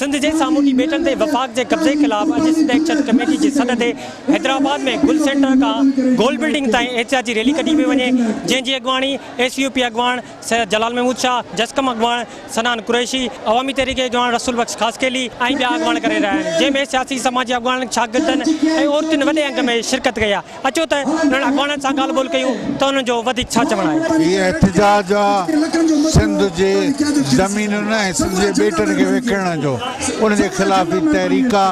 سنڌ جي سامونڊي ٻيٽن تي وفاق جي قبضي خلاف اڄ سنڌ ايڪشن ڪميٽي جي سڏ تي حيدرآباد ۾ گل سينٽر کان گول بلڊنگ تائين احتجاجي ريلي ڪڍي پئي وڃي جنهن جي اڳواڻي ايس يو پي اڳواڻ سيد جلال محمود شاهه، جسقم اڳواڻ صنعان قريشي، عوامي تحريڪ جي اڳواڻ رسول بخش خاصخيلي ۽ ٻيا اڳواڻ ڪري رهيا آهن جنهن ۾ سياسي سماجي اڳواڻن، شاگردن ۽ عورتن وڏي انگ ۾ شرڪت ڪئي آهي. اچو ته انهن اڳواڻن سان ڳالهه ٻولهه ڪيون ته انهن جو وڌيڪ ڇا چوڻ آهي. هي احتجاج آ سنڌ جي زمينن ۽ سنڌ جي ٻيٽن کي وڪڻڻ جو ان جي خلاف هي تحريڪ آ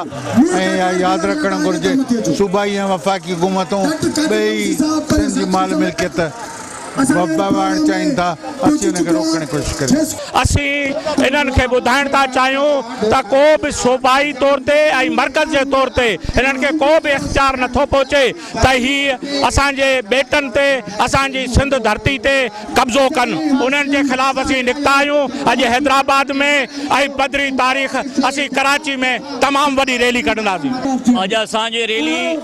۽ اها ياد رکڻ گهرجي صوبائي ۽ وفاقي حڪومتون ٻئي سنڌ جي مال ملڪيت وهائڻ چاهين ٿا اسين ان کي روڪڻ جي ڪوشش ڪريون. اسين انهن کي ٻڌائڻ ٿا چاهيون ته ڪو به صوبائي طور تي ۽ مرڪز جي طور تي هنن کي ڪو به اختيار نه ٿو پهچي ته هي اسان جي ٻيٽن تي اسان جي سنڌ ڌرتي تي قبضو ڪن انهن جي خلاف اسين نڪتا آهيون اڄ حيدرآباد ۾ ۽ پندرهين تاريخ اسين ڪراچي ۾ تمام وڏي ريلي ڪڍنداسين. اڄ اسان جي ريلي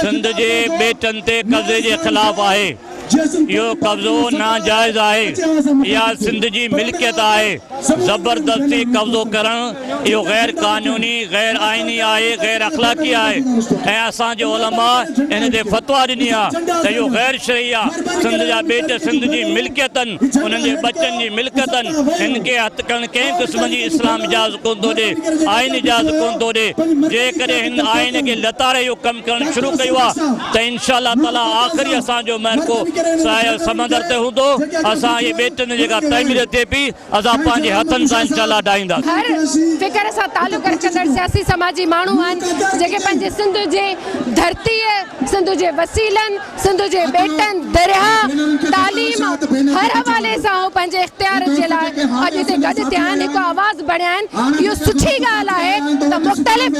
سنڌ جي ٻيٽن تي قبضي جي خلاف آهي. اهو قبضو ناجائز آهي، اها سنڌ جي ملڪيت آهي، زبردستي قبضو ڪرڻ اهو غير قانوني، غير آئيني آهي، غير اخلاقي آهي ۽ اسان جي علماء ان تي فتويٰ ڏني آهي ته اهو غير شرعي آهي، سنڌ جا ٻيٽ سنڌ جي ملڪيت آهن، انهن جي ٻچن جي ملڪيت آهن، هن کي هٿ ڪرڻ ڪنهن قسم جي اسلام اجازت ڪونه ٿو ڏي، آئين اجازت ڪونه ٿو ڏي، جيڪڏهن هن آئين کي لتاڙي اهو ڪم ڪرڻ شروع ڪيو آهي ته انشاء الله تعاليٰ آخري اسان جو معرڪو ساحل سمندر تي هوندو، اسان اهي ٻيٽن جي جيڪا تعمير ٿئي پئي اسان پنهنجي هٿن سان انشاء الله ڊاهينداسين. هر فڪر سان تعلق رکندڙ سياسي سماجي ماڻهو آهن جيڪي پنهنجي سنڌ جي ڌرتيء، سنڌ جي وسيلن، سنڌ جي ٻيٽن، درياهه، تعليم هر حوالي سان هو پنهنجي اختيار جي لاء اڄ هتي گڏ ٿيا آهن، هڪ آواز بڻيا آهن، اهو سٺي ڳالهه آهي ته مختلف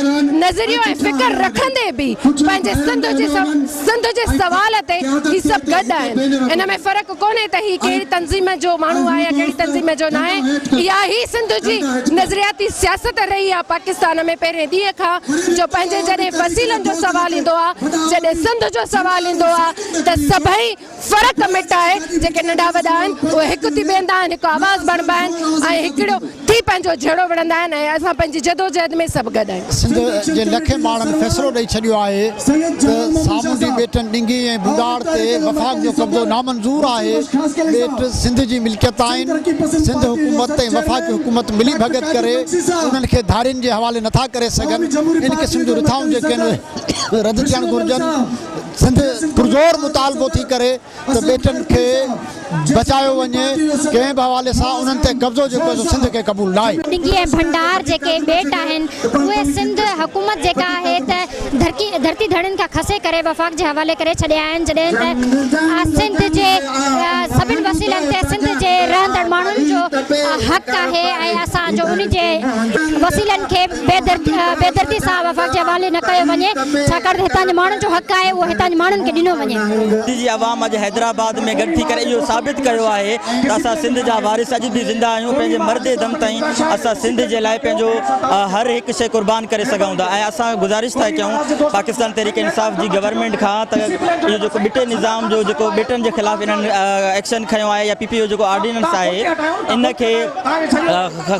نظريو ۽ فڪر رکندي به پنهنجي سنڌ جي سنڌ جي سوال تي هي سڀ گڏ آهن، ان ۾ فرق ڪونهي ته هي ڪهڙي تنظيم جو ماڻهو آهي يا ڪهڙي تنظيم جو ناهي، اها ئي سنڌ جي نظرياتي سياست رهي آهي پاڪستان ۾ پهرين ڏينهن کان جو پنهنجي جڏهن وسيلن جو سوال ايندو آهي، جڏهن سنڌ جو سوال ايندو آهي ته سڀئي فرق مٽائي جيڪي ننڍا وڏا آهن اهي هڪ ٿي ويندا آهن، هڪ آواز بڻبا آهن ۽ هڪڙو ٿي پنهنجو جهيڙو وڙهندا آهن ۽ اسان پنهنجي جدوجهد ۾ سڀ گڏ آهيون. سنڌ جي لکين ماڻهن فيصلو ڏئي ڇڏيو آهي ته سامونڊي ٻيٽن ڏنگي ۽ ڀونڊاڙ تي وفاق جو قبضو نامنظور آهي، ٻيٽ سنڌ جي ملڪيت آهن، سنڌ حڪومت ۽ وفاقي حڪومت ملي ڀڳت ڪري انهن کي ڌارين جي حوالي نٿا ڪري سگهن، ان قسم جون رٿائون جيڪي آهن اهي رد ٿيڻ گهرجن، سنڌ پرزور مطالبو ٿي ڪري ته ٻيٽن کي بچايو وڃي، ڪنهن به حوالي سان انهن تي قبضو جيڪو آهي سو سنڌ کي قبول ناهي. ڏنگي ۽ ڀنڊار جيڪي ٻيٽ آهن اهي سنڌ حڪومت جيڪا آهي ته ڌرڪي ڌرتي ڌڻين کان کسي ڪري وفاق جي حوالي ڪري ڇڏيا آهن جڏهن ته سنڌ جي سڀن وسيلن تي سنڌ جي رهندڙ ماڻهن جو حق آهي ۽ اسان جو ان جي وسيلن کي بيدردي سان وفاق جي حوالي نه ڪيو وڃي ڇاڪاڻ ته هتان جي ماڻهن جو حق آهي اهو هتان جي ماڻهن کي ڏنو وڃي. سنڌ جي عوام اڄ حيدرآباد ۾ گڏ ٿي ڪري اهو ثابت ڪيو آهي ته اسان سنڌ جا وارث اڄ به زنده آهيون پنهنجي مردي دم تائين اسان سنڌ جي لاء پنهنجو هر هڪ شيء قربان ڪري سگهون ٿا ۽ اسان گذارش ٿا ڪيون پاڪستان تحريڪ انصاف جي گورنمينٽ کان ته اهو جيڪو ٻٽي نظام جو جيڪو ٻٽن جي خلاف انهن ايڪشن کنيو آهي يا پي پي او جيڪو آرڊيننس آهي ان کي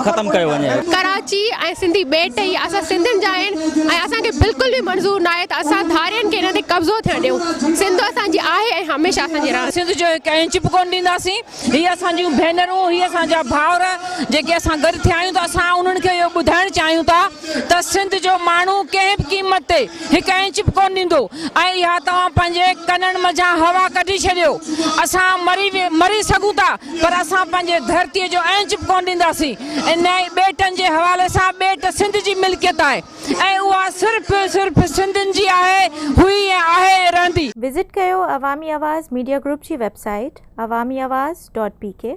ختم ڪيو وڃي. ڪراچي ۽ سنڌي ٻيٽ هي اسان سنڌين جا آهن ۽ اسان کي بلڪل به منظور ناهي ته اسان ڌارين کي انهن تي قبضو ٿيڻ ڏيون سنڌ اسان جي آهي ۽ هميشه اسان جي رهندي. سنڌ جو هڪ انچ به ڪونه ڏينداسين هي اسان جون ڀينرون هي اسان جا ڀائر جيڪي اسان گڏ ٿيا آهيون ته اسان انهن کي اهو ٻڌائڻ چاهيون ٿا ته سنڌ جو ماڻهو ڪنهن به قيمت تي هڪ انچ به ڪونه ڏيندو ۽ اها توهان پنهنجي ڪنن منجهان هوا ڪڍي ڇڏيو اسان مري مري سگهون ٿا پر اسان پنهنجي ڌرتيء جو انچ به ڪونه ڏينداسين ۽ نه ئي ٻيٽن جي حوالي سان ٻيٽ سنڌ جي ملڪيت آهي ۽ اها صرف صرف سنڌين جي آهي، هئي ۽ آهي ۽ رهندي. وزٽ ڪيو عوامي آواز ميڊيا گروپ جي website Awami Awaz dot P K.